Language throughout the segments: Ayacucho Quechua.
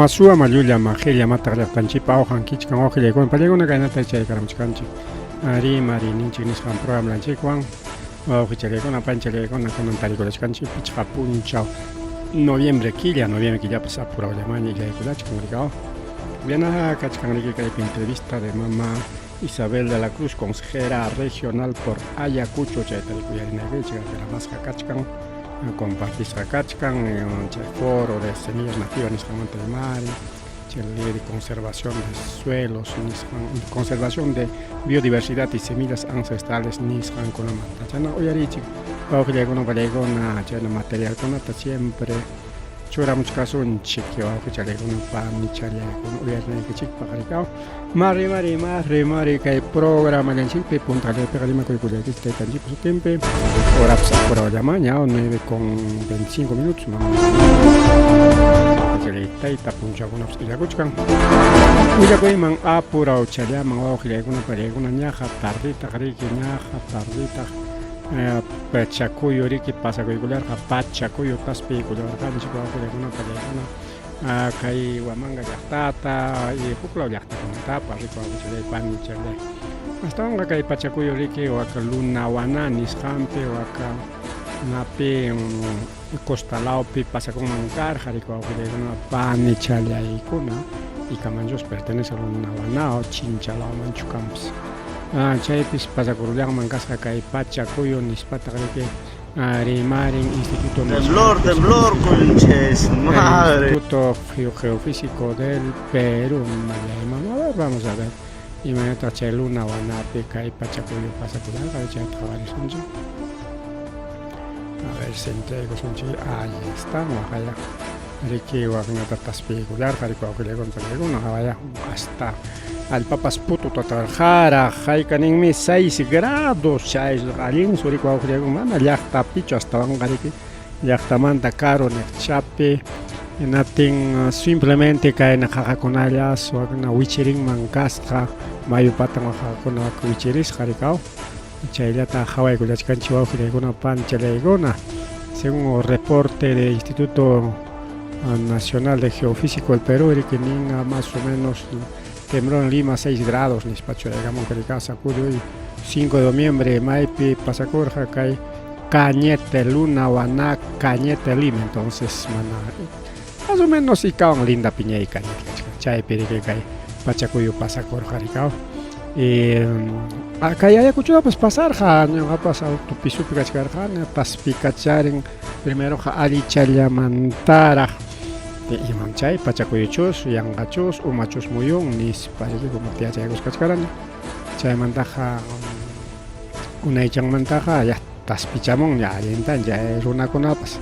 Ama suwa, llulla, maqilla, mataq llaqtanchikpa awqan kichkan wawqillaykuna pallaykuna kaynata chaykaramuchkanchik rimariyninchik nisqan programanchikwan wawqichallaykuna panchallaykuna kunan tarikulachkanchik pichqa punchaw noviembre killa noviembre killapas apurawllamaña illaykulachkan rikaw Yana kachkan riki kaypi entrevista de mama Isabel de la Cruz, consejera regional por Ayacucho, chayta rikuyarinaykichik grabasqa kachkan compartisqa kachkan chay foro de semillas nativas nisqanmanta rimari chay ley de conservación de suelos nisqan conservación de biodiversidad y semillas ancestrales nisqankunamanta chayna uyariychik wawqillaykuna pallaykuna chayna materialkunata siempre churamuchkasunchik wawqichallaykuna panichallaykuna uyarinaykichikpaq rikaw mari mari mari mari kay programallanchikpi puntallaypiqa rimakuykullaykichik taytanchikpa sutinpi horapas apurawllamaña 9 con 25 minutos tayta punchawkunapas illakuchkan willakuyman apurawchallaman wawqillaykuna pallaykuna ñaqa tarditaq riki ñaqa tarditaq Pachakuyu riki pasakuykullarqa pachakuyu taspiykullarqanchik wawqillaykuna pallaykuna kay Huamanga llaqtata y huklaw llaqtakunatapas riki wawqichallay panichallay astawanqa kay pachakuyu riki waka Lunahuaná nisqanpi waka napi costa lawpi pasakunman karqa riki wawqillaykuna panichallaykuna Icamanchus pertenece a Lunahuaná o Chincha lawmanchu kanpas chaypis pasakurullanman kasqa kay pachakuyu nispataq riki rimarin Instituto Temblor, temblor, conches madre. Instituto Geofísico del Perú. A ver, vamos a ver. Imaynataq chay Lunahuanápi kay pachakuyu pasakurarqa chayta qhawarisunchik. A ver, sentraykusunchik. Ahí está, waqaya. Riki waknata taspiykullarqa, riki wawqillaykuna pallaykuna, qhawaya hasta allpapas pututataqaraq haykaninmi 6 grados chay allinsu riki wawqillaykuna mana llaqtapichu astawanqa riki llaqtamanta karu niqchapi hinaptin simplemente kayna qaqakunallas wakna wichirinman kasqa mayu patan waqaqakuna wichirisqa rikaw chayllata qhawaykullachkanchik wawqillaykuna panchallaykuna según reporte del Instituto Nacional de Geofísico del Perú riki nin más o menos tembló en Lima 6 grados nispa churaykamun karika sacudió y 5 de noviembre maypi pasakurqa kay Cañete Lunahuaná Cañete Lima entonces mana más o menos ikawan linda piñay Cañete kachkan chaypi riki kay pachakuyu pasakurqa rikaw y kay Ayacuchotapas pasarqa ñuqapas autopisupi kachkarqani taspikacharin primeroqa allichallamantaraq imam chay pachakuyuchus yanqachus umachus muyun nispa riki como tiyachaykusqachkarani chaymantaqa unaychanmantaqa ya taspichamunña allintan chay runakunapas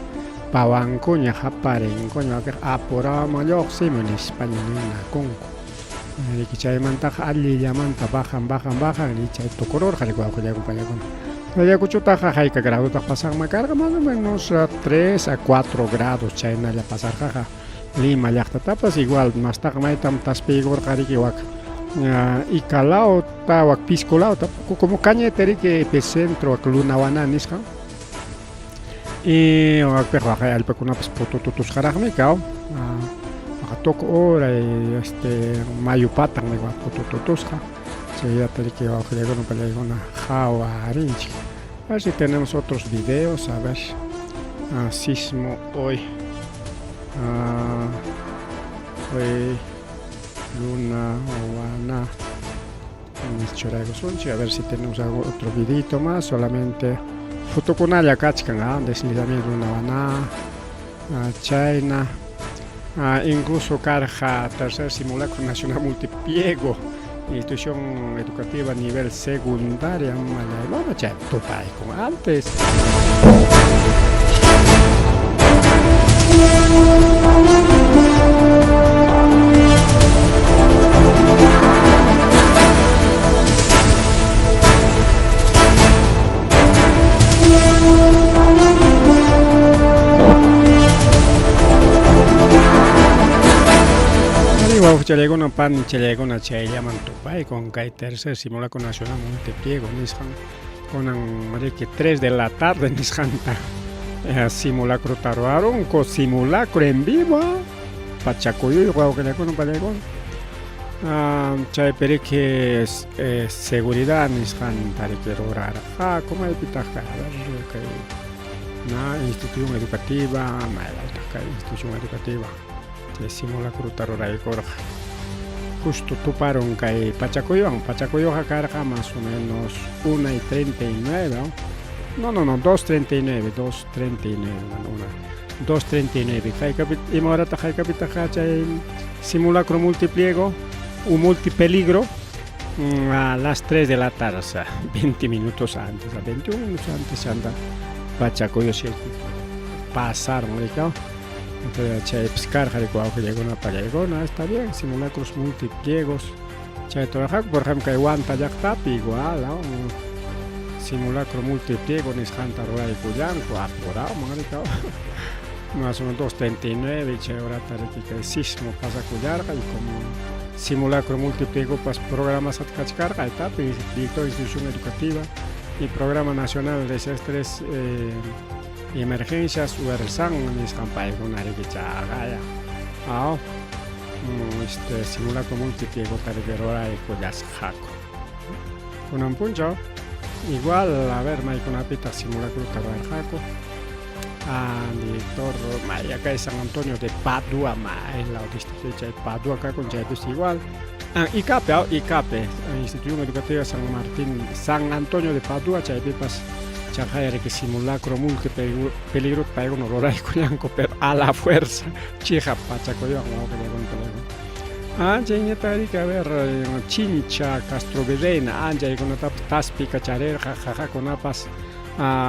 pawankuña qaparinkuña wakinqa apurawaman lluqsimuy nispaña ninakunku riki chaymantaqa allillamanta bajan bajan bajan y chay tukururqa riki wawqillaykuna pallaykuna Ayacuchotaqa hayka gradotaq pasanman karqa más o menos 3 a 4 grados chaynalla pasarqaqa Lima llaqtatapas igual mastaqa maytam taspiykurqa riki wak Icalawta wak Piscolawta como Cañete riki epicentro wak Lunahuaná nisqan y wakpiqa waqay allpakunapas putututusqaraqmi kaw waqa tuku uray este mayu patan putututusqa chayllata riki wawqillaykuna pallaykuna qhawarinchik. A ver si tenemos otros videos, a ver. Sismo hoy. Hoy Lunahuaná. Churaykusunchik, a ver si tenemos algún otro videito más, solamente fotokunalla kachkan, deslizamiento Lunahuaná, chayna, incluso karqa tercer simulacro nacional multipliego, institución educativa nivel secundaria, mama chay tupaykun antes. Wawqichallaykuna panichallaykuna chayllaman tupaykun kay tercer simulacro nacional multipliego nisqan kunan riki 3 de la tarde nisqanta simulacrota ruwarunku simulacro en vivo. pachakuyuyuq wawqillakuna pallaykuna. Chaypi riki seguridad nisqanta riki rurarqaku maypitaq kay a ver kay na institución educativa maylawtaq kay institución educativa chay simulacruta ruraykurqa justo tuparun kay pachakuywan pachakuyuqa karqa más o menos 1:39 no no no 2:39 2:39 una 2:39 haykapi ima horataq haykapitaq chay simulacro multipliego u multipeligro a las 3 de la tarde, o sea, 20 minutos antes, a 21 minutos antes anda pachakuyo pasaron, ¿no? Entonces chaypis karqa wawqillaykuna pallaykuna, está bien, simulacros multipliegos chay trabajaku, por ejemplo, kay Huanta llaqtapi igual, ¿no? Simulacro multipliego nisqanta ruraykullanku apurado, marica. Más o menos 2:39 chay horata riki kay sismo pasakullarqa y como simulacro multipliego pas programas kachkarqa etapi director de institución educativa y programa nacional de desastres y emergencias URSAN nisqan paykuna riki chaqaya aw este simulacro multipliegota riki ruraykullasqaku kunan punchaw igual a ver maykunapitaq simulacrota rurarqaku. Director may acá San Antonio de Padua maylaw distrito chay Padua kakun chaypis igual ICAPE ICAPE Institución Educativa San Martín San Antonio de Padua chaypipas chaqay riki simulacro multipeligro paykuna ruraykullanku pero a la fuerza chiqap pachakuywan wawqillakuna pallaykuna chayñata riki a ver Chincha Castrovirreyna chaykunatapas taspi kacharirqa qaqakunapas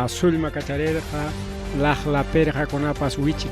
sullma kacharirqa laqla pirqakunapas wichi.